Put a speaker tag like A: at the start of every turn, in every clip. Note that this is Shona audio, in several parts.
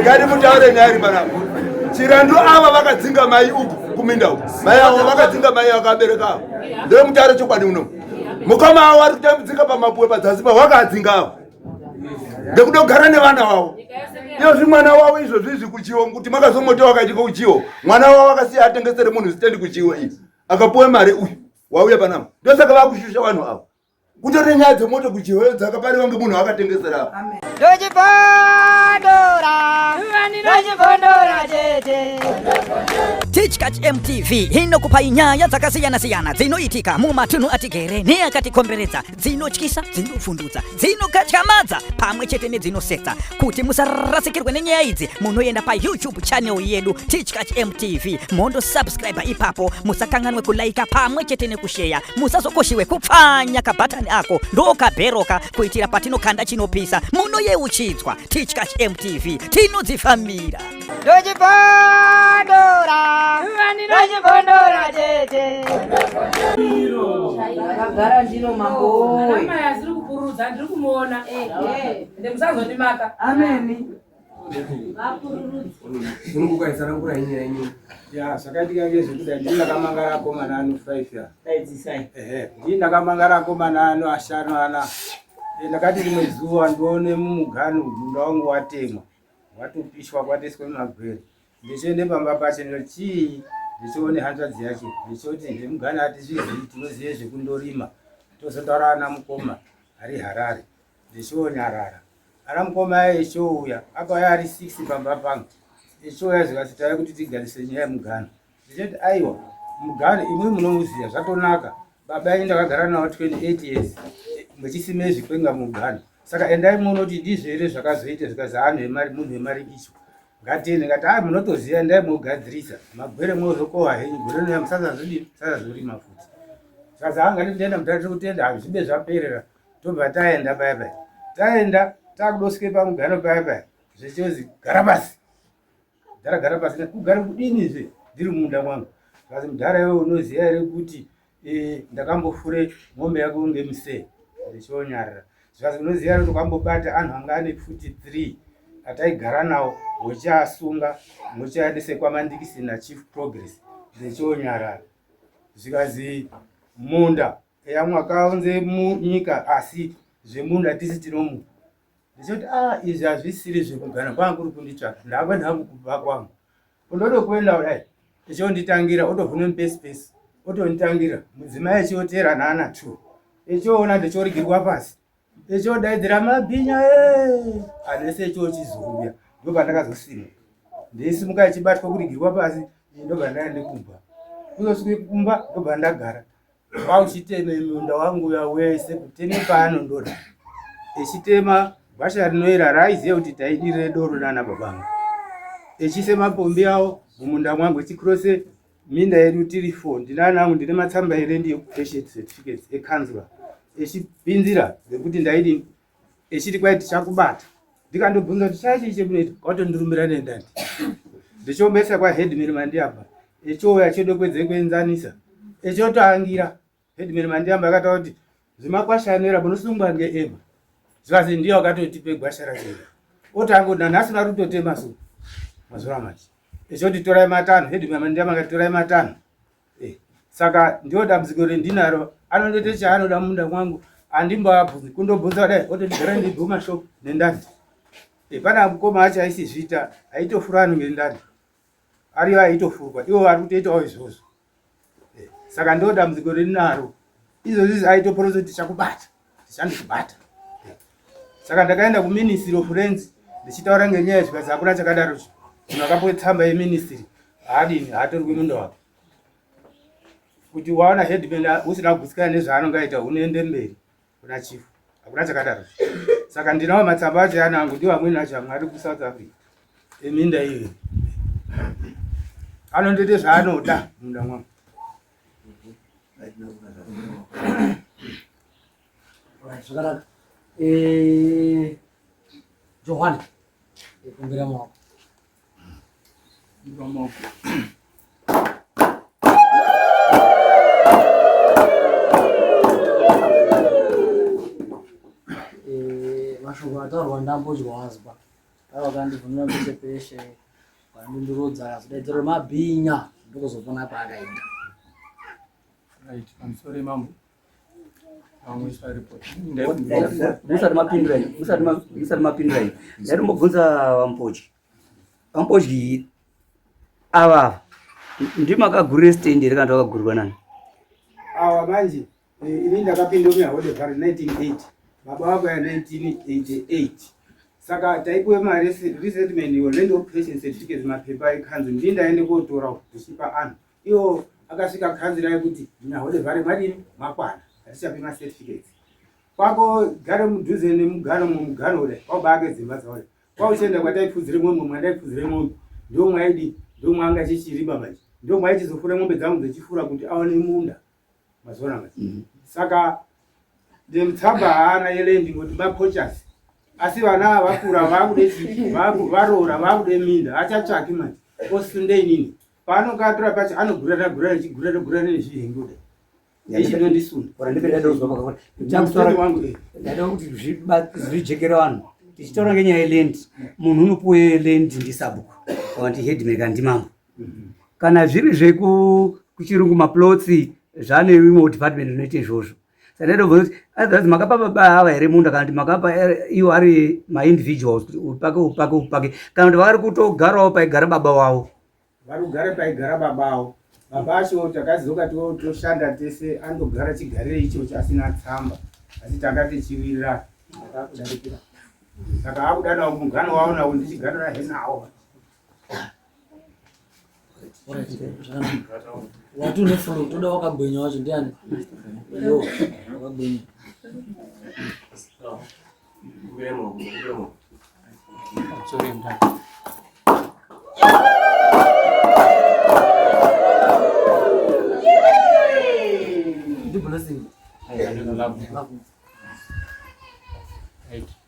A: Regai ndimutaure nyaya iri panapa. Chirandu ava vakadzinga mai uku kuminda uku. Mai avo vakadzinga mai vakabereka avo. Ndomutaure chokwadi uno. Mukoma avo vari kutambudzika pamapuwe padzasi pa vakadzinga avo. Ngekuda kugara nevana vavo. Iyozvi mwana wavo izvozvi izvi kuchiwo kuti makazomota wakaitika kuchiwo. Mwana wavo akasiya atengesere munhu stendi kuchiwo iyi. Akapuwe mari uyu wauya panapa. Ndosaka vakushusha vanhu ava. Kutori nenyaya dzemoto kuchihoyo dzakapariwa ngemunhu akatengesera apa.
B: Ndochibondora, ndochibondora chete.
C: Tichkach MTV inokupai nyaya dzakasiyana-siyana dzinoitika mumatunhu atigere neakatikomberedza, dzinotyisa, dzinovhundutsa, dzinokatyamadza pamwe chete nedzinosetsa. Kuti musarasikirwe nenyaya idzi, munoenda paYouTube channel yedu Tichkach MTV mondosubscribe ipapo, musakanganwe kulaika pamwe chete nekusheya. Musazokoshiwe kupfanya kabhatani ako ndokabheroka kuitira patinokanda chinopisa munoyeuchidzwa. Tichkach MTV tinodzifambira.
B: Ndochibondora, ndochibondora chete.
D: Ndakagara ndiro mambo woye.
E: Anamai asiri kupururudza ndiri kumuona. Ende musazondimaka.
D: Ameni.
F: Munongokaitsanangura inyaya yenyu.
G: Ya, zvakaitika ngezvekuti ndini ndakamangara akomana ano 5 ya.
D: Daidzisai.
G: Ehe, ndini ndakamangara akomana ano ashanu ana. Eh, Ndakati rimwe zuva ndione mumugano munda wangu watemwa. Watopishwa kwatoiswa magwere. Ndichiende pamba pacho ndinoti chii? Ndichione hanzvadzi yacho. Ndichoti zvemugano hatizvizivi tinozive zvekundorima. Tozotaura ana mukoma ari Harare. Ndichionyarara. Ana mukoma aye echouya akauya ari 6 pamba pangu echouya zvikati tauya kuti tigarise nyaya yemugano ndichiti aiwa mugano imwe munomuziva zvatonaka baba enyu ndakagara navo 28 years muchisime zvikwenga mugano saka endai munoti ndizvo here zvakazoita zvikazi anhu emari munhu wemarikicho ngatiende ngati a munotoziva endai mogadzirisa magwere mozokohwa henyu gore rinouya musasazodii musasazorima futi zvikazi haa ngati ndenda mutari kutenda hazvibe zvaperera tobva taenda paya paya taenda takudosvike pamugano paya paya zvechozi gara pasi mudhara gara pasi kugara kudini zve ndiri mumunda mwangu asi mudhara iwe unoziva here kuti eh, ndakambofure mombe yako ngemusee ndichionyarara zvikazi unoziva here kuti ukambobata anhu anga ane pfuti 3 ataigara nawo wochiasunga mochiaendese kwamandikisi nachief progress ndichionyarara zvikazi munda Eya mwakaunze munyika asi zvemunda tisi tinomupa. Ndichoti ah izvi hazvisiri zvekugana kwanga kuri kunditsvaka. Ndakuenda hangu kumba kwangu. Undoda kuenda kudai. Echonditangira otovhune mupesi pesi. Otonditangira mudzimai echiotera naana two. Echiona ndichorigirwa pasi. Echodaidzira mabhinya ee. Anhu ese echochizouya. Ndopandakazosimuka. Ndeisimuka echibatwa kurigirwa pasi ndobva ndaenda kumba. Kuzosvike kumba ndobva ndagara. Kwauchiteme munda wangu uya wese kuteme paanondoda echitema gwasha rinoera raaiziva kuti taidirire doro nana baba vangu echise mapombi awo mumunda mwangu echikrose minda yedu tiri four ndinana angu ndine matsamba erendi yekupatient certificates ekanzura echipinzira ngekuti ndaidini echiti kwai tichakubata ndikandobvunza kuti chai chii chemunoita kwatondirumbira nendandi ndichomesa kwaheadman mandiamba echouya chedokwedze kuenzanisa echotoangira headman mandiamba akataura kuti zvimakwasha anoera munosungwa ngeema zvikazi ndiyo akatotipe gwasha racho otanga nanhasi vari kutotema so mazuva manje echoti torai matanho headman mandiamba akati torai matanho Eh, saka ndio dambudziko rendinaro anondoita chaanoda mumunda mwangu andimboabvunzi kundobvunza kudai otondigara ndibve mumashop nendandi eh, pana mukoma acho aisizviita aitofura anhu ngendandi ariyo aitofurwa ivo vari kutoitawo izvozvo eh, saka ndio dambudziko rendinaro izvozvi aitoporesa kuti tichakubata tichandikubata eh, saka ndakaenda kuministry of lands ndichitaura ngenyaya zvikanzi hakuna chakadaro munhu akapuwe tsamba yeministry haadini haatorwi munda wake kuti waona headman usina kugutsikana nezvaanonge aita unoende mberi kuna chief hakuna chakadaro saka ndinawo matsamba acho yana angu ndiwo amweni acho amwe ari kusouth africa eminda iyo anondoite zvaanoda munda mwangu
H: Zvakanaka. Eh, Johani, kumbira maoko. Eh, mashoko ataurwa ndambodya wazwa. Baba vakandibvumira peshe peshe vandindurudza akazodaidzira mabhinya ndokuzopona kwaakaita.
I: Right, pamusoro mambo.
J: Musati mapindura musati musati mapindura ndaimbobvunza vaMupodyi. VaMupodyi ava ndimakagurire stand here kana kuti vakagurirwa nani?
G: Awa manje eh, ini ndakapinda muyahodhe vari 1980 baba vako ya 1988 saka taipuwe maresettlement iwo land occupation certificates mapepa ekanzu ndii ndaende kotora ndichipa anhu iwo akasvika kanzu raye kuti muyahodhe vari madini makwana hatichapi macertificates kwako gare mudhuze nemugano mumugano kudai kwakubake dzimba dzawo kwauchienda kwataipfudzire mombe mwandaifudzire mombe ndo mwaidi ndo mwaanga chichirima manje ndo mwaichizofura mombe dzangu dzechifura kuti aone munda mazoona manje mm. saka ndemtsamba haana yelendi ngoti mapochas asi vana vakura vakude varoora vakude minda achatsvaki manje osunde inini paanokatora pacho anogurana gurana chigurana gurana nezvihengude
J: Ndaida kuti zvijekere vanhu tichitaura ngenyaya yeland munhu unopuwe land ndisabhuku kana kuti headman kana ndimambo kana zviri zvekuchirungu maplots zvane imwe department inoita izvozvo saka ndaida kubvunza kuti otherwise makapa baba ava here munda kana kuti makapa iwo ari maindividuals kuti upake upake upake kana kuti vari kutogarawo paigara baba wavo
G: Vari kugara paigara baba avo. Baba acho takadzoka toshanda tese andogara chigarire ichocho asina tsamba asi tanga tichiwirirana akakudarikira saka akudanawo mugano wavo nawo ndichiganana he nawo
H: wati une fulu toda wakagwinya wacho ndiani yo wakagwinya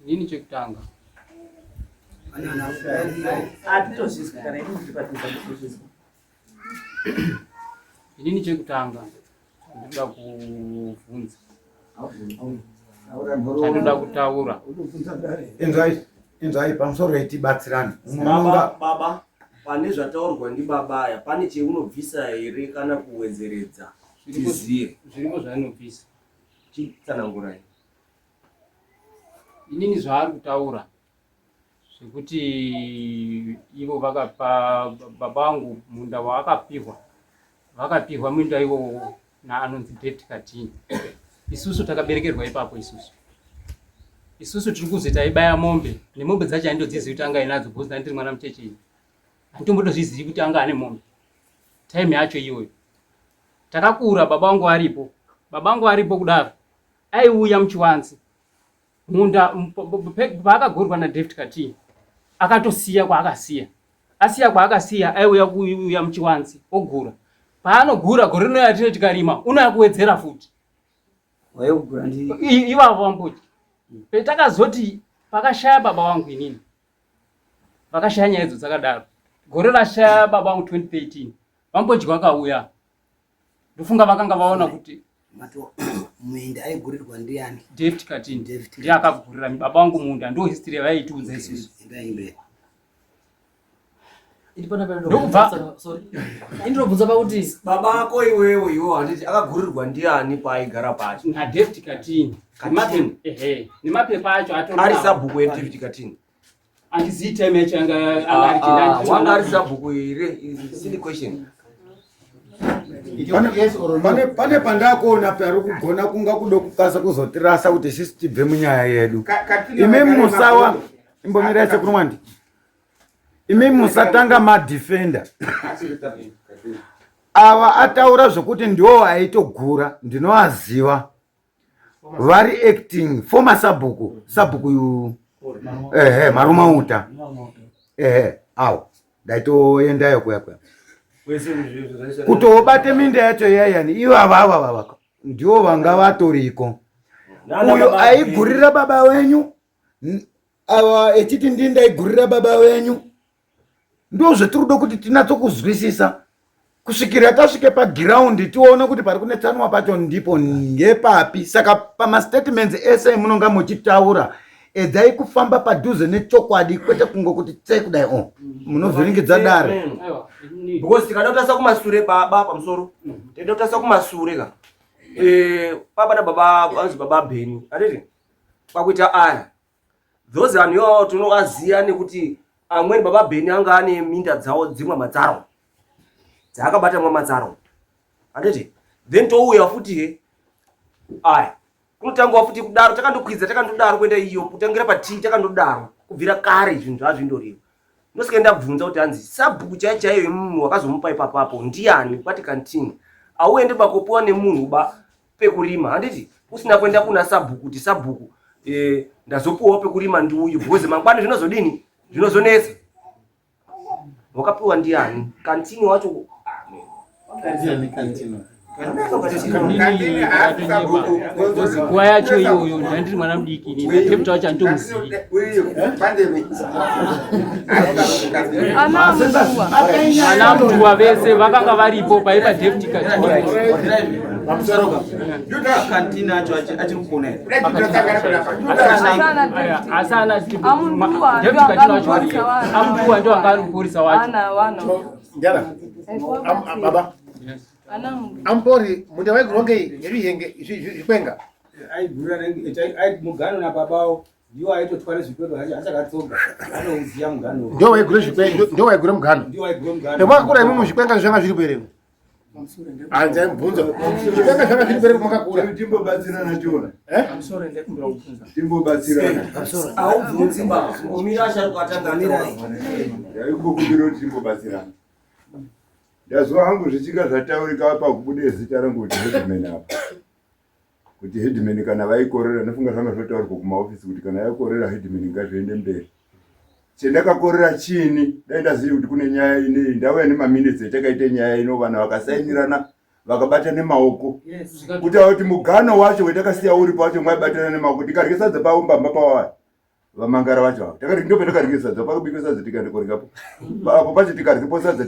I: Nini chekutanga
D: hatitozvizwi kana ini ndiri padhuze hatitozvizwi
I: inini chekutanga ndinoda kuvhunza chandinoda kutaura
A: inzwai inzwai pamusoro itibatsirane
F: baba baba pane zvataurwa ndibaba aya pane cheunobvisa here kana kuwedzeredza tizive
I: zviriko zvaanobvisa
F: chitsanangurai
I: inini zvaari kutaura zvekuti ivo vakapa baba vangu munda waakapihwa vakapihwa munda iwowo naanonzi David Katini isusu takaberekerwa ipapo isusu isusu tiri kuzi taibaya mombe nemombe dzacho handitodzizivi kuti anga ainadzo because ndandiri mwana mucheche ini handitombotozvizivi kuti anga ane mombe time yacho iyoyo takakura baba vangu varipo baba vangu varipo kudaro aiuya muchiwanzi munda paakagurwa naDavid Kati akatosiya kwaakasiya asiya kwaakasiya aiuya kuuya muchiwanzi ogura paanogura gore rino yatine tikarima unouya kuwedzera futi ivavo vambuti petakazoti pakashaya baba vangu inini vakashaya nyaya idzo dzakadaro gore rashaya baba vangu 2013 vambodyi vakauya ndofunga vakanga vaona kuti
H: munda aigurirwa ndiani
I: David Katini ndiye akagurira baba vangu munda ndo history yavaitiudza isusu
H: ndobvunza pakuti
F: baba ako iwewe iwo handiti akagurirwa ndiani paaigara pacho
I: naDavid Katini ehe nemapepa acho
F: ari sabhuku yeDavid Katini
I: Handizii time yacho yanga anga ari
F: ah, ah, wanga ari sabhuku here silly question.
A: Pane pandakuona pari kugona kunga kudo kukasa kuzotirasa kuti sisi tibve munyaya yedu. Imi musawa imbomirai sekuru mwandi. Imi musatanga madefender. Ava ataura zvekuti ndiwo aitogura ndinoaziva. vari acting former sabhuku sabhuku yu ehe marumauta ehe awo ndaitoendayo kuya kuya kuti obate minda yacho iyayani ivava ava vava ndivo vanga vatoriko uyo aigurira baba wenyu ava echiti ndini ndaigurira baba venyu ndozvetiri kuda kuti tinatso kuzwisisa kusvikira tasvike pagiraundi tione kuti pari kunetsanwa pacho ndipo ngepapi saka pamastatements ese emunonga muchitaura
K: Edzai kufamba padhuze nechokwadi kwete kungokuti tse kudai o oh. Munovhiringidza dare.
F: Because tikada kutarisa kumasure baba pamusoro. Tinoda kutarisa kumasure ka. Eh, baba na baba vanzi baba Beni. Anditi? Kwakuita aya. Those vanhu iwawo tinovaziva nekuti amweni baba Beni anga ane minda dzawo dzimwe madzaro. Dzaakabata mwa madzaro. Anditi? Then touya futi he. Aya. Kunotangwa futi kudaro takandokwidza takandodaro kuenda iyo kutangira patii takandodaro kubvira kare zvinhu zvazvindoriwo. Ndosaka ndabvunza kuti hanzi sabhuku chaiyo chaiyo yemunhu wakazomupa ipapo apo ndiani kwati kantini. Auende bakopiwa nemunhu ba pekurima handiti usina kuenda kuna sabhuku kuti sabhuku eh, ndazopiwawo pekurima ndiuyu because mangwana zvinozodini zvinozonetsa. Wakapiwa ndiani? Kantini wacho
I: nguva yacho iyoyo ndandiri mwana mudiki ini ndepta wacho anditomuzivi ana mbuwa vese vakanga varipo paipa deputy
L: kantini acho achiri kupona here
I: asi ana deputy kantini wacho ariyo ambuwa ndo anga ari mupurisa wacho
M: Baba ambori munda waigurwa ngei ngezvihenge zvikwenga
G: aigura mugano nababawo ndiwo aitotwara zvikwenga zvacho achakatsoga anouziya mugano
M: ndiwo waigura zvikwenga ndiwo waigura mugano
G: ndiwo waigura mugano
M: nemakakura imwe muzvikwenga zvanga zviri here hanzi aimubvunza zvikwenga zvanga zviri here makakura
A: timbobatsirana tiona timbobatsirana
F: aubvunzi ba umira asharuka atanga
A: ndaingokumbira kuti timbobatsirana Ndazwa hangu zvichinga zvataurika apa kubude zita rangu kuti headman apa. Kuti headman kana vaikorera ndofunga zvanga zvotaurwa kumaofisi kuti kana yakorera headman ngazviende mberi. Chendakakorera chini dai ndaziva kuti kune nyaya inei ndauya nemaminitsi etakaita nyaya ino vanhu vakasainirana vakabata nemaoko kutaura kuti mugano wacho wetakasiya uripo wacho mwaibatana nemaoko tikarye sadza pavo mbamba pawaya vamangara vacho ava takati ndo patakarye sadza pakabikwa sadza tikandikorekapo apo pacho tikaryepo sadza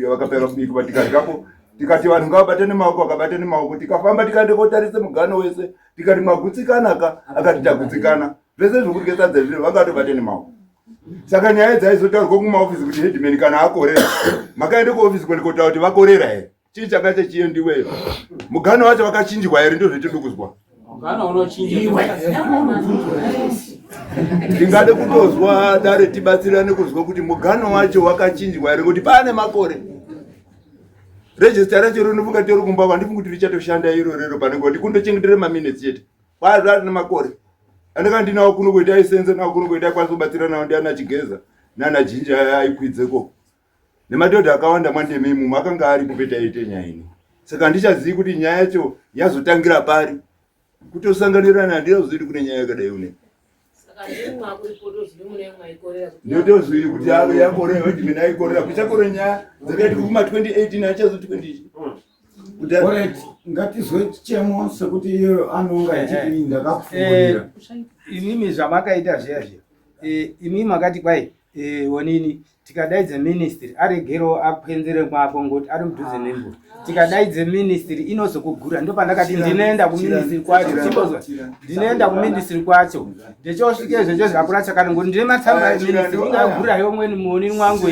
A: vakapera kubikwa tikaryapo tikati vanhu ngavabatane maoko vakabatane maoko tikafamba tikaende kotarise mugano wese tikati magutsikana ka akati tagutsikana zvese zvekudya sadza zvino vangatobatane maoko saka nyaya dzaizotaurwa kumaofisi kuti headman kana akorera makaende kuofisi kwendikotaura kuti vakorera here chii changa chechiendiweyo mugano wacho wakachinjwa here ndozvetiri kuzwa ndingade kutozwa dare tibatsirane kuzwa kuti mugano wacho wakachinjwa here kuti paane makore rejista racho rinofunga tori kumba handifungi kuti richatoshanda iro rero panenge kuti kundochengetere maminutes chete kwaazvari nemakore andaka ndinawo kuno kuita aisenza nawo kuno kuita aikwanisa kubatsira nawo ndiana chigeza nana jinja aikwidzeko nemadhodha akawanda mwandeme imomo akanga aripo petaiite nyaya ino saka handichazivi kuti nyaya yacho yazotangira pari kutosanganirana handichazivi kuti kune nyaya yakadai une ndotozivi kuti yakorera kuti mina aikorera kuchakore nyaya dzakaitika kuma 2018 achazo 20
K: Alright, ngatizwe chichemo sekuti iye anonga echiti ndakapfuurira.
G: Imimi zvamakaita zviya zviya. Eh, imi makati kwai eh, onini tikadaidze ministry aregerewo akwenzere mwako ngoti ari mudhuze nemvura tikadaidze ministry inozokugura ndopandakati ndinoenda kuministry kwacho chimbozwa ndinoenda kuministry kwacho ndechosvike izvo chozvakura chakati ngoti ndine matsamba eministry ingagura yomweni muonini mwangu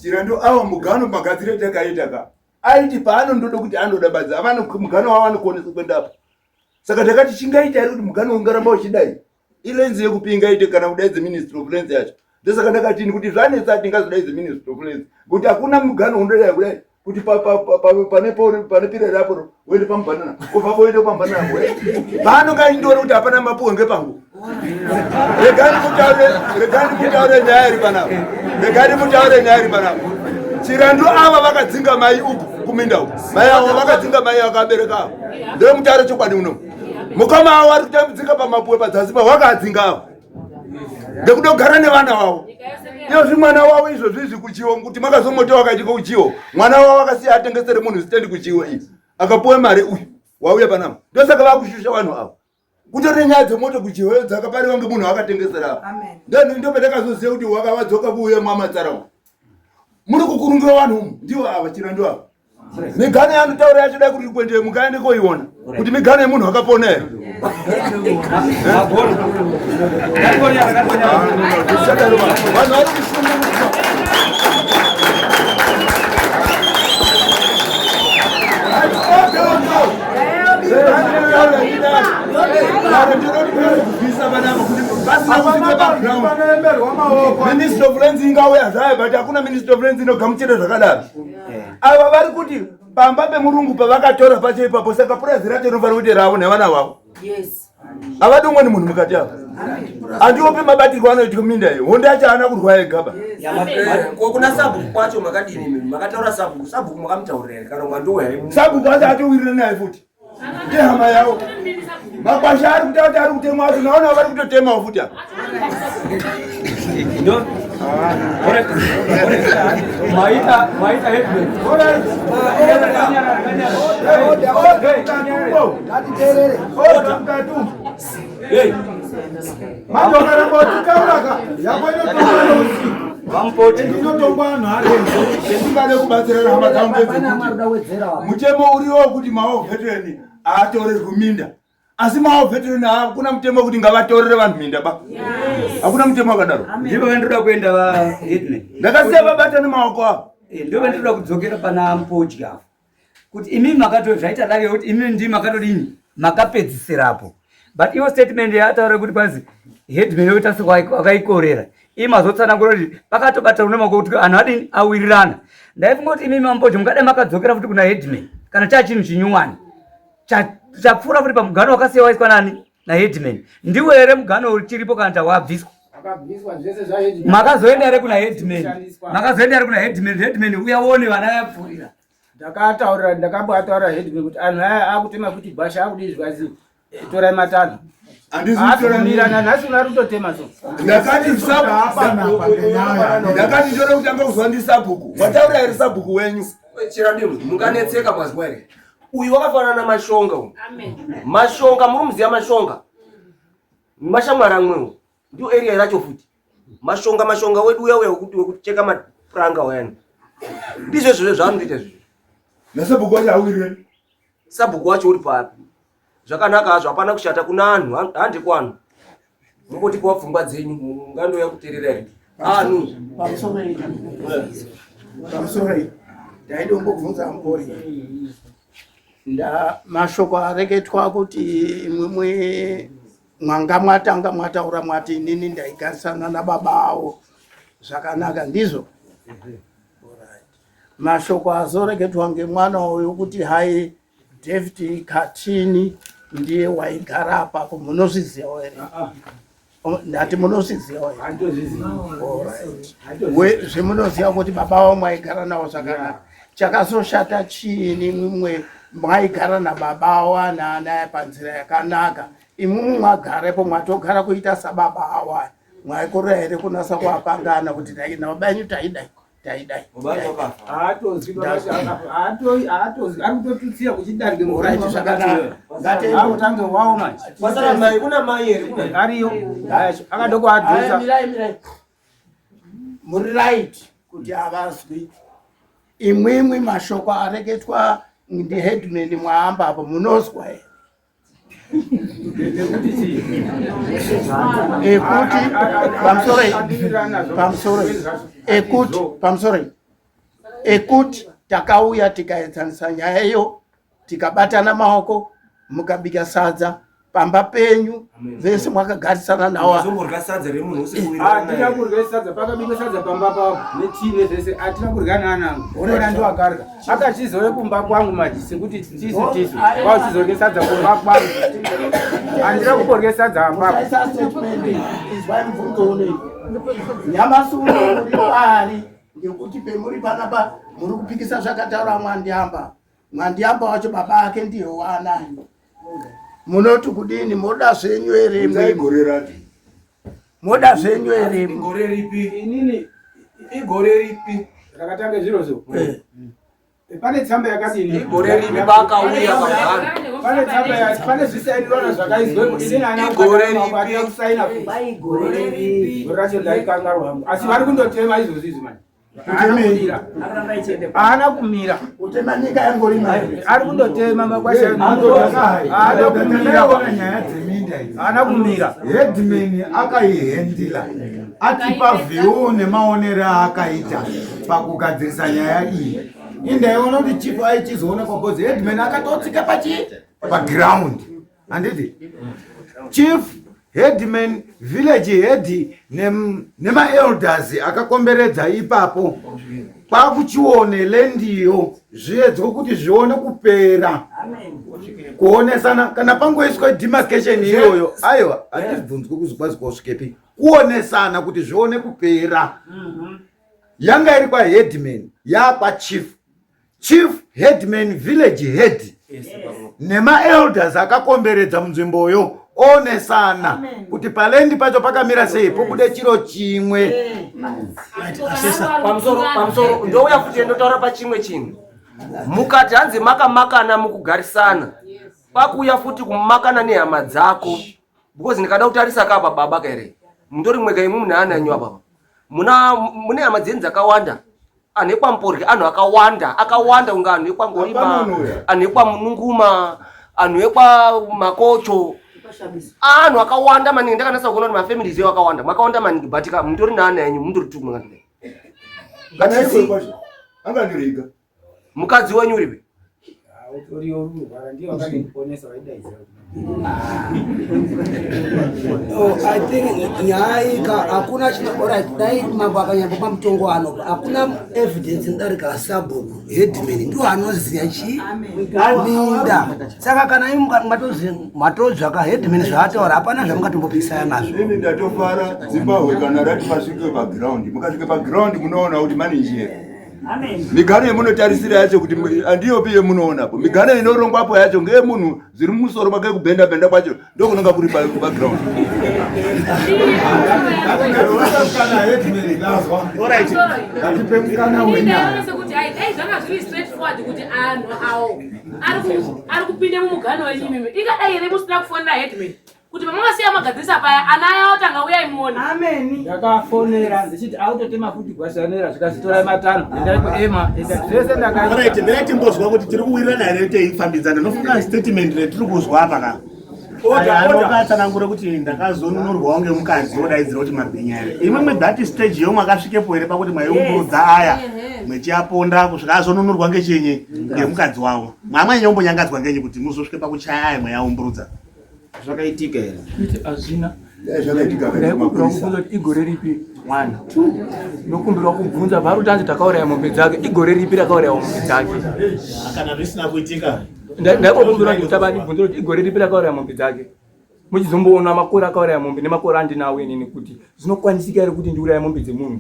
A: Chirandu awa mugano magadzire takaita ka aiti paanondoda kuti anoda badzi avano mugano wavo anokonesa kuendapo saka takati chingaita here kuti mugano ungaramba uchidai ilenzi yekupi ingaite kana kudaidze ministry of lands yacho ndosaka ndakatini kuti zvanetsa tingazodaidze ministry of lands kuti hakuna mugano unodai kudai kuti pane pane pira rapo woende pamubhanana kubva poende pamubhanana paanonga indori kuti hapana mapuwe ngepangu regani mutaure regani mutaure nyaya iri panapa regani mutaure nyaya iri panapa chirandu ava vakadzinga mai uku kuminda uku mai avo vakadzinga mai vakabereka avo ndomutaure chokwadi uno mukoma avo vari kutambudzika pamapuwe padzasi pa wakadzinga avo ngekuda kugara nevana vavo iyozvi mwana wavo izvozvi izvi kuchiwo kuti makazomota wakaitika kuchiwo mwana wavo akasiya atengesere munhu stendi kuchiwo iyi akapuwe mari uyu wauya panapa ndosaka vakushusha vanhu avo kutori nenyaya dzemoto kuchihoyo dzakapariwa ngemunhu akatengesera ndopandakazoziva kuti wakavadzoka kuuya mwamatsara muri kukurungira vanhu umu ndivo ava chirandu ava Migano yanotaura yacho dai kuti kwende mukaende koiona kuti migano yemunhu akapona here. Vanhu vari kushungurudzwa. Ministry of Lands ingauya zvayo but hakuna Ministry of Lands inogamuchira zvakadaro. Ava vari kuti pamba pemurungu pavakatora pacho ipapo saka purazi racho rinofanira kuite ravo nevana vavo. Havadi umweni munhu mukati ava. Handiope mabatirwo anoitwa minda iyo. Hondo yacho haana kurwa ega ba.
F: Ko kuna sabhuku kwacho makadini imi? Makataura sabhuku, sabhuku makamutaurira here kana mwandowa here?
A: Sabhuku acho atowirirana naye futi. Ndehama yawo. Makwasha ari kutaura kuti ari kutemwa acho naona vari kutotemawo futi apa.
J: Maita maita headman.
M: Manje ukaramba uchitauraka yako inotongwa neusiku.
J: Vamupoti.
M: Inotongwa anhu arenzo.
A: Chendingade kubatsira hama dzangu ngedzekuti mutemo uriwo wekuti mawo veteran aatorerwi minda asi mawo veteran hakuna mutemo wekuti ngavatorere vanhu minda ba hakuna mutemo wakadaro
J: Ndipo vandinoda kuenda va headman.
A: Ndakasiya vabata nemaoko avo.
J: Ndipo vandinoda kudzokera pana Mpodya apo. Kuti imi makato zvaita dare kuti imi ndimi makatodini makapedzisirapo. But iyo statement yataura kuti kwanzi headman yoita sekaikorera. Imi mazotsanangura kuti pakatobatana nemaoko kuti anhu adini awirirana. Ndaifunga kuti imi maMpodya mukadai makadzokera futi kuna headman kana chaa chinhu chinyuwani. Chapfuura futi pamugano wakasiya waiswa nani naheadman. Ndiwo here mugano uchiripo kana tawabviswa?
G: Akabviswa zvese zvaheadman.
J: Makazoenda here kuna headman? Makazoenda here kuna headman? Headman uya uone vana vapfurira.
G: Ndakataurira ndakamboataurira headman kuti anhu aya akutema kuti gwasha akudii zvikanzi torai matanho.
A: Handisi kutora
G: Mira nanhasi unari kutotema so.
A: Ndakati ndakati ndode kutanga kuzwa ndisabhuku. Wataura here sabhuku wenyu?
F: Chirandimu, munganetseka mazwa here? Uyu wakafanana namashonga uyu. Mashonga muri muziya mashonga. Mashamwari amwewo. Ndiyo area racho futi. Mashonga mashonga wedu uya uya wekuti wekucheka mapuranga uyani. Ndizvo izvozvo zvaanoita izvozvo.
A: Nasabhuku wacho hawirire.
F: Sabhuku wacho uri papi? Zvakanaka hazvo hapana kushata kuna anhu hande kuanhu. Mungotipawo pfungwa dzenyu mungandouya kuteerera here? Anhu.
N: Pamusoro iyi. Pamusoro iyi. Ndaidombobvunza mbori. Nda mashoko areketwa kuti imwimwi mwanga mwatanga mwataura mwati inini ndaigarisana nababa avo zvakanaka ndizvo? Mashoko azoreketwa ngemwana uyu kuti hai David Katini ndiye waigara apapo munozvizivawo here? Ndati munozvizivawo here? Alright. Zvemunoziva kuti baba vavo mwaigara navo zvakanaka. Chakazoshata chiini imwimwe mwaigara nababa avo ana panzira yakanaka imwimwe mwagarepo mwatogara kuita sababa avo aya mwaikorera here kunasa kuapangana kuti nababa enyu taidai taidai
G: Haatozwi baba haatoi haatozwi ari kutotutsira kuchidarike
N: Alright, zvakanaka.
G: Ngatitange wawo manje.
F: Kwasara mai kuna mai here kuna
G: ariyo. Akadokuadhusa.
N: Mirai mirai. Muri right kuti havazwi. Imwimwi mashoko areketwa ndiheadman mwaamba apo munozwa here? Ekuti pamusoro pamusoro ekuti pamusoro ekuti takauya tikaedzanisa nyaya iyo tikabatana maoko mukabika sadza pamba penyu vese mwakagarisana nawo.
F: Muzomborya sadza remunhu
G: Hatina kurya sadza pakabikwa sadza pamba pavo netii nezvese hatina kurya naanangu unoona ndoakarya akachizouya kumba kwangu manje sekuti tisu tisu kwauchizorya sadza kumba kwangu handina kumborya sadza apapo.
N: Usaisa statement izwai mubvunzo unei. Nyamasi uno muri pari ngekuti pemuri panapa muri kupikisa zvakataura Mwandiamba. Mwandiamba wacho baba ake ndiye waanayo. Munoti kudini moda zvenyu here
A: Bvunzai gore racho.
N: Moda zvenyu here?
F: Igore ripi?
G: Inini
F: igore ripi?
G: Rakatanga zvirozvo. Pane tsamba yakadini?
F: Igore ripi pakauya pagano?
G: Pane tsamba ya pane zvisainirwana zvakaizwa inini ana
F: Igore ripi?
G: kusaina futi. Gore racho ndaikangarwa hangu. Asi vari kundotema izvozvi izvi manje. Haana kumira.
K: Kutema nyika yangorima.
G: Ari kundotema makwasha. Haana kumira.
K: Nyaya dzeminda idzi.
G: Haana kumira.
K: Headman akaihendila atipa view nemaonero aakaita pakugadzirisa nyaya iyi. Indaiona kuti chief aichizoonekwa because headman akatotsika pachi paground. Handiti? Chief, headman, village head nemaelders akakomberedza ipapo kwakuchione lendiyo zviedzwe kuti zvione kupera kuonesana kana pangoiswa demarcation iyoyo. Aiwa, hatibvunzwi kuzikwazi kosvikepi kuonesana kuti zvione kupera. Yanga iri kwaheadman, yakwachief, chief, headman, village head nemaelders akakomberedza munzvimboyo oonesana kuti palendi pacho pakamira sei, pobude chiro chimwe.
F: Pamusoro, pamusoro, ndouya futi ndotaura pachimwe chinhu. Mukati hanzi makamakana mukugarisana, kwakuuya futi kumakana nehama dzako, because ndikada kutarisa kapa baba kaere mutori mwega imwe mune ana enyu apapa, muna mune hama dzenyu dzakawanda. Anhu ekwaMporye, anhu akawanda akawanda, kunge anhu ekwaNgorima, anhu ekwaMununguma, anhu ekwaMakocho, anhu akawanda maningi. Ndakanasa kuona kuti mafamilies eyo akawanda, makawanda maningi, but ka mutori naana enyu, mutori tumwe.
A: Angandirega.
F: Mukadzi wenyu uripi?
G: Utoriyo, ururwara, ndiye wakandiponesa waidaidzira.
O: Oh, I think nyaya ika hakuna chino. Alright, dai mambo akanyambopa mutongo anopa, hakuna evidence inodarika sabhuku, headman ndiwo anoziva chi minda. Saka kana imi matodzvaka headman zvaataura, hapana zvamungatombopikisana nazvo.
A: Ini ndatofara. Zimbabwe kana rati pasvike paground, mukasvike paground munoona kuti maninjere migano yemunotarisira yacho kuti handiyopi yemunoonapo. Migano inorongwapo yacho ngeyemunhu zviri mumusoro make, kubhenda bhenda kwacho ndokunonga kuri paground.
K: Kana headman ndazwa. Ngatipe mukana wenyaya.
E: Ndaona sekuti ai dai zvanga zviri straightforward kuti anhu awo ari kupinda mumugano wenyu imimi, ikadai here musina kufonera headman kuti pamakasiya magadzirisa paya, ana aya otanga uyai muone?
G: Ndakafonera ndichiti autotema futi gwashanera, zvikazitora matano, endai kuema, enda zvese.
M: Alright, ndingai timbozwa kuti tiri kuwirirana here teifambidzana. Nofunga statement retiri kuzwa apa ka. Atsanangure kuti ndakazonunurwawo ngemukadzi wodaidzira kuti mabhinya here. Imwimwe that stage yo mwakasvikepo here pakuti mwaiumburudza aya mwechiaponda kusvika azonunurwa ngechinyi, ngemukadzi wavo? Mwamwanyombonyangadzwa ngenyi kuti muzosvike pakuchaya aya mweyaumburudza?
L: Zvakaitika here?
I: Kuti hazvina.
A: Zvakaitika.
I: Ndaikumbirwa kubvunza kuti igore ripi? One, two, ndokumbirwa kubvunza vari kuti anzi takauraya mombe dzake, igore ripi rakauraya mombe dzake?
M: Kana zvisina kuitika.
I: Ndaikokumbirwa kuti tabani kuti igore ripi rakauraya mombe dzake, muchizomboona makore akauraya mombe nemakore andinawo inini, kuti zvinokwanisika here kuti ndiuraye mombe dzemunhu?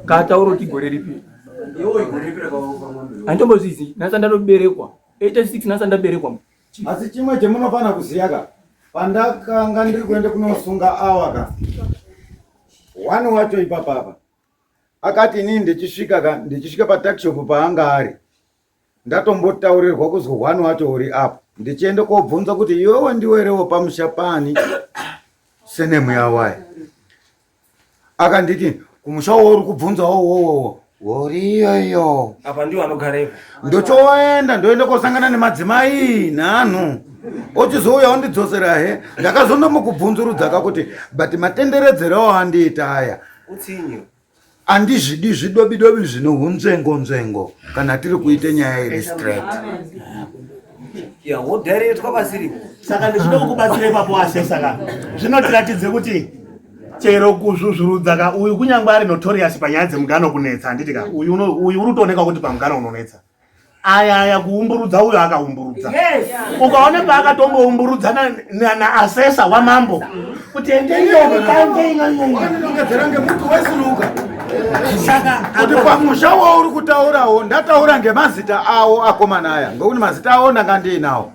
I: Kaataura kuti igore ripi, handitombozvizi. Nhasi ndatoberekwa 86, nhasi ndaberekwa.
K: Asi chimwe chemunofanira kuziya ka, pandakanga ndiri kuenda kunosunga awa ka, one wacho ipapapa akati inini ndichisvika ka, ndichisvika patuckshop paanga ari, ndatombotaurirwa kuzwi one wacho uri apo. Ndichienda kobvunza kuti iwewe ndiwerewo pamusha pani senemu yawaya, akanditi kumusha wo uri kubvunzawo wowowo woriyoyo.
F: Apa ndiwo anogara ipo.
K: Ndochoenda, ndoenda kosangana nemadzimai nhanhu, ochizouya ondidzosera he. Ndakazondomukubvunzurudza kakuti but matenderedzero andiita aya
F: Utsinye.
K: Handizvidi zvidobi dobi zvinounzvengo nzvengo kana tiri kuite nyaya iri straight.
F: Ya, wodairetwa pasiri.
M: Saka ndichida kukubatsira ipapo ase. Saka zvinotiratidze kuti chero kuzvuzvurudza ka, uyu kunyange ari notorious panyaya dzemugano kunetsa, handiti ka, uyu uyu uri kutooneka kuti pamugano unonetsa. Aya aya kuumburudza, uyo akaumburudza. Ukaona paakatomboumburudza naasesa wamambo kuti
K: endeiyokandenongedzera ngemuti wesiluka.
M: Saka
K: kuti pamusha wauri kutaurawo, ndataura ngemazita awo akomana aya, ngekuti mazita awo ndanga ndiinawo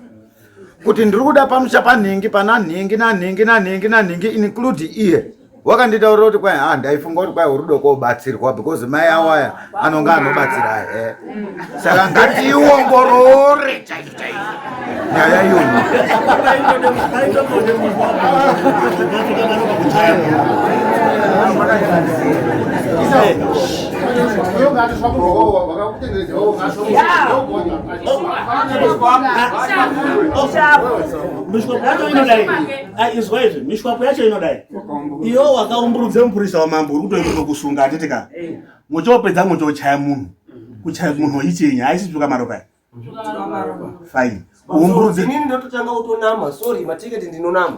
K: kuti ndiri kuda pamusha panhingi, pana nhingi nanhingi nanhingi nanhingi, include iye. Wakanditaurira kuti kwai ha, ndaifunga kuti kwai uri kobatsirwa because mai awo aya anonga anobatsira he. Saka ngatiiongorore chaizvo chaizvo nyaya iyoyo.
M: Mishwapo yacho inodai. Ah, izwa izvi, mishwapo yacho inodai. Iwe wakaumburudza mupurisa wamambo uri kutoenda kusunga handiti ka? Muchopedza muchochaya munhu. Kuchaya munhu ichinya haisi tsvuka maropa aya. Fine. Uumburudze.
F: Inini ndototanga kutonama, sorry, matiketi ndinonama.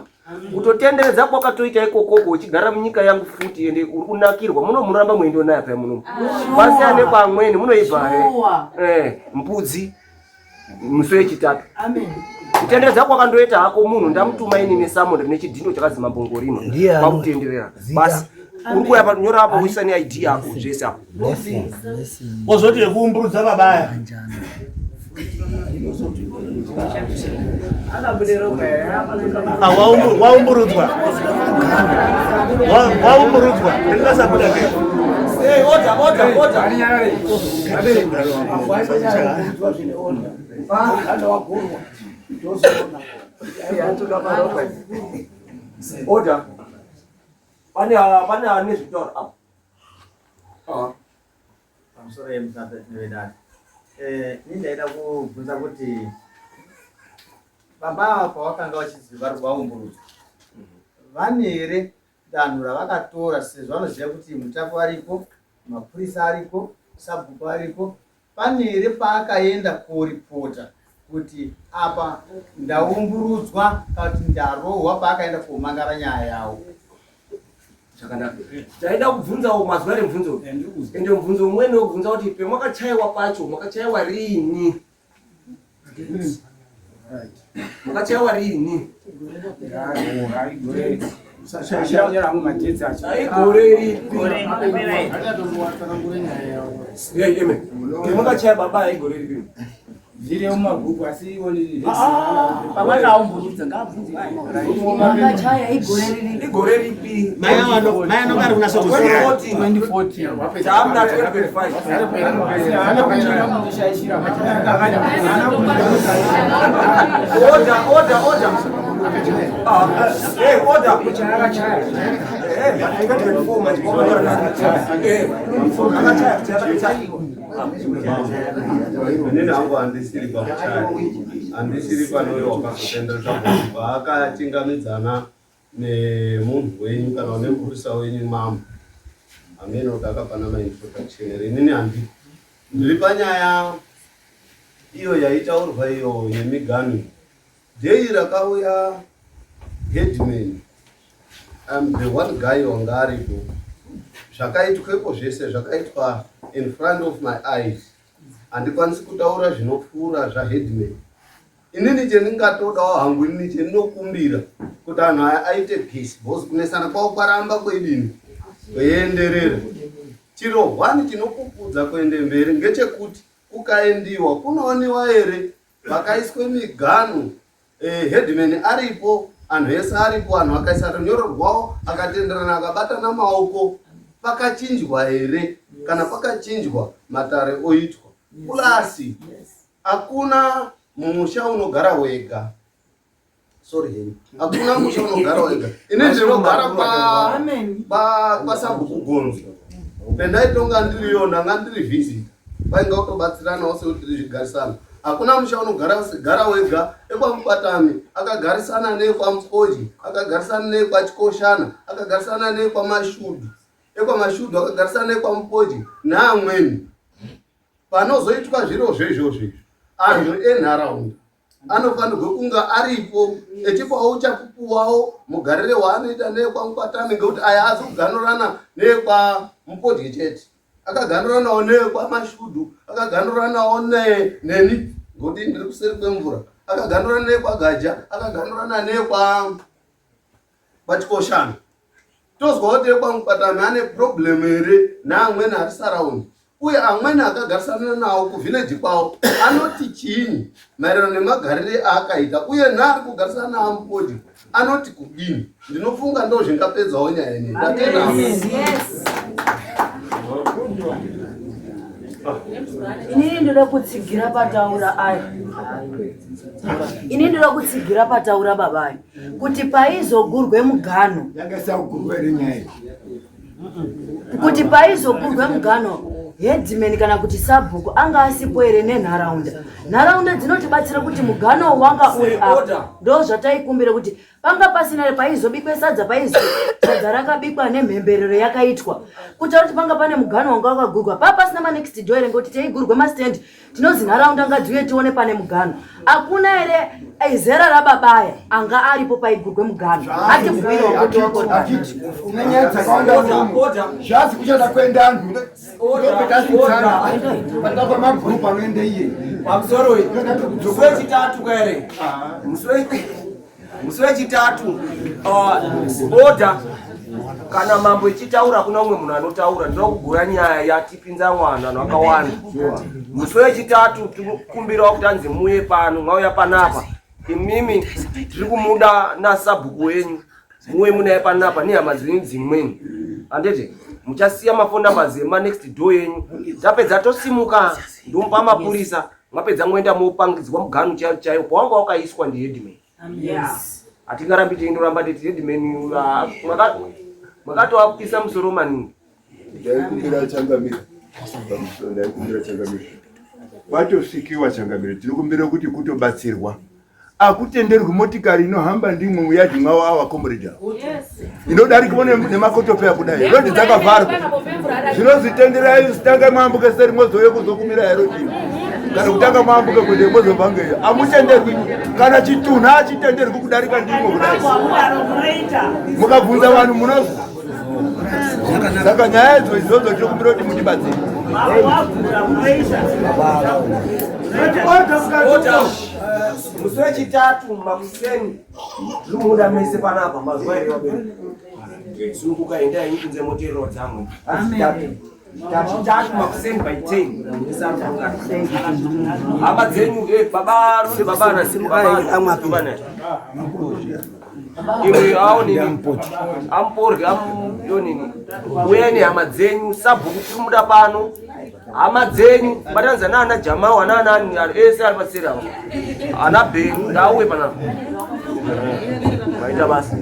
F: Kutotenderedza kwakatoita ikokoko uchigara munyika yangu futi ende uri kunakirwa muno muramba muendo naye paya muno. Kwasiyana nekwamweni munoibva here? Eh, mbudzi musi wechitatu.
D: Amen.
F: Kutenderedza kwakandoita hako munhu ndamutuma inini Samuel nechidhindo chakazi Mambo Ngorima.
O: Ndiye ano-
F: Kwakutenderera. Basi uri kuuya pa nyora apo uisa ne ID yako zvese apo.
M: Wozoti yekuumburudza baba aya. Ah, waumburudzwa. Waumburudzwa. Ndingasabuda ke.
F: Hey, order, order, order. Order. Pane pane ane zvitaura apo. Ah.
L: Pamusoro yemutambo vedare. Eh, ini ndaida kubvunza kuti baba ava pavakanga vachinzi vari kuvaumburudzwa vane here danho ravakatora sezvo vanoziva kuti mutapo ariko, mapurisa ariko, sabhuku ariko, pane here paakaenda koripota kuti apa ndaumburudzwa kana kuti ndarohwa paakaenda komangara nyaya yawo?
F: Zvakanaka. Taida kubvunzawo mazuva remubvunzo. Ende mubvunzo umweni wekubvunza kuti pemwakachaiwa pacho mwakachaiwa riini? Mwakachaiwa riini? Igore ripi? Hey, eme. Pemwakachaya baba igore ripi?
G: Zviri mumabhuku asi iwoni
D: Pamakaumburudza ngaabvunze.
F: Makachaya igore ripi? Igore ripi?
M: Mai ano vari kunasa kuziva.
F: 2014. Tamuna 2025. Order, order, order. Ah, eh, order. Eh, 2024 manje. Eh, akachaya, akachaya.
P: Inini hangu handisiri pakuchaya, handisiri panouyo wakazotendereka paakachingamidzana nemunhu wenyu kana nemupurisa wenyu mambo hameno kuti akapana maintroduction here. Inini handiko, ndiri panyaya iyo yaitaurwa iyo yemiganhu. Day rakauya headman, I'm the one guy wanga aripo. Zvakaitwepo zvese zvakaitwa in front of my eyes. Handikwanisi kutaura zvinopfuura zvaheadman. Inini chendingatodawo hangu inini chendinokumbira kuti anhu aya aite peace because kunesana kwavo kwaramba kwedini kweienderera. Chiro one chinopupudza kuende mberi ngechekuti kukaendiwa kunooniwa here vakaiswe miganhu eh, headman aripo anhu ese aripo anhu akaisa runyoro rwawo akatenderana akabatana maoko pakachinjwa here kana pakachinjwa matare oitwa plus hakuna musha unogara wega sorry henyu hakuna musha unogara wega ini ndinogara kwasabhuku gonzo pendaitonga ndiriyo ndanga ndiri visitor kwainga kutobatsiranawo sekuti tiri zvigarisana hakuna musha unogara gara wega ekwamukwatami akagarisana nekwamukoji akagarisana nekwachikoshana akagarisana nekwamashudu ekwamashudu akagarisana nekwamukoji naamweni panozoitwa zviro zvezvozvo izvo anhu enharaunda anofanirwe kunge aripo echipawo uchapupu wawo mugarire waanoita nekwamukwatami ngekuti aya azi kuganurana nekwamupodyi chete akaganuranawo nekwamashudu akaganuranawo neni ngekuti ndiri kuseri kwemvura akaganurana nekwagaja akaganurana nekwa kwachikoshana tozwa kuti ekwamukwatami ane problem here neamweni ari saraundi uye amweni akagarisana nawo kuvhileji kwavo anoti chiinyi maererano nemagarire aakaita uye naari kugarisana naamupodyi anoti kudini ndinofunga ndo zvingapedzawo nyaya inei ndatenda.
Q: Inini ndoda kutsigira pataura aya. Inini ndoda kutsigira pataura baba aya kuti paizogurwe mugano.
G: Yanga isakugurwa here nyaya iyi?
Q: Kuti paizogurwe mugano. Headman kana kuti sabhuku anga asipo here nenharaunda? Nharaunda dzinotibatsira kuti mugano wanga uri apa. Ndo zvataikumbira kuti panga pasina here paizobikwe sadza paizo sadza rakabikwa nemhemberero yakaitwa. Kutaura kuti panga pane mugano wanga wakagurwa. Pa pasina ma next door here ngekuti teigurwe ma stand tinozi nharaunda ngadziuye tione pane mugano. Hakuna here zera rababaya anga aripo paigurwe mugano. Atibvumire wakuti wakona.
R: Nenyaya dzakawanda zvazi kuchada kuenda anhu ndopetasidzana patapa pamagrupu anoenda iye
F: pamusoro musi wechitatu kaere musi wechitatu order kana mambo ichitaura kuna umwe munhu anotaura ndinoda kugura nyaya yatipinza mwana vanhu vakawanda musi wechitatu tikukumbirawo kuti anzi muye pano mwauya panapa imimi tiri kumuda nasabhuku wenyu muwe munaye panapa nehama dzenyu dzimweni handiti muchasiya mafoni numbers ema next door yenyu tapedza tosimuka ndomupa mapurisa mwapedza moenda mopangidzwa muganu chaiyo chaiyo pawanga wakaiswa ndiheadman. Hatingarambi teindoramba teti headman makatoapisa musoro maningi.
A: Ndaikumbira changamire, ndaikumbira changamire, kwatosvikiwa changamire, tinokumbira kuti kutobatsirwa akutenderwi motikari inohamba ndimwe muyadhi mwavo awa comrade avo inodarikwa nemakotopeya kudai rodi dzakavharwa zvinozitenderai tangai mwambuke seri mwozouye kuzokumira herodi kana kutanga mwambuke kuende mwozobva ngeyo amutenderwi kana chitunha achitenderwi kudarika ndimwe kudai mukabvunza vanhu munozwa saka nyaya idzo idzodzo tinokumbira kuti mutibatsire.
F: Musi wechitatu makuseni tiri kumuda mese panapa mazuva ere vabereki sununguka endai henyu kunze moterero dzamwe tachitatu makuseni by 10 hama dzenyu baba baba baba imwe aonini amuporye amuyonini uyai nehama dzenyu sabhuku tiri kumuda pano hama dzenyu batanidza naana jamawo anaanani ese ari paseri avo ana bhenyu ngauye panapa maita basa.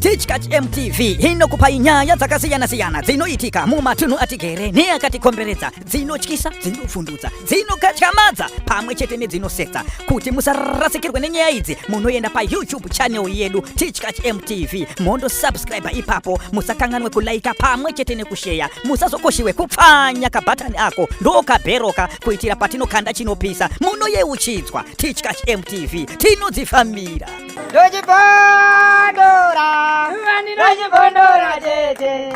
C: Tichkach MTV inokupai nyaya dzakasiyana-siyana dzinoitika mumatunhu atigere neakatikomberedza dzinotyisa, dzinovhundutsa, dzinokatyamadza pamwe chete nedzinosetsa. Kuti musarasikirwe nenyaya idzi, munoenda paYouTube channel yedu Tichkach MTV mondosubscribe ipapo. Musakanganwe kulaika pamwe chete nekusheya. Musazokoshiwe kupfanya kabhatani ako ndokabheroka kuitira patinokanda chinopisa munoyeuchidzwa. Tichkach MTV tinodzifambira.
B: Ndochibondora, ndochibondora tete.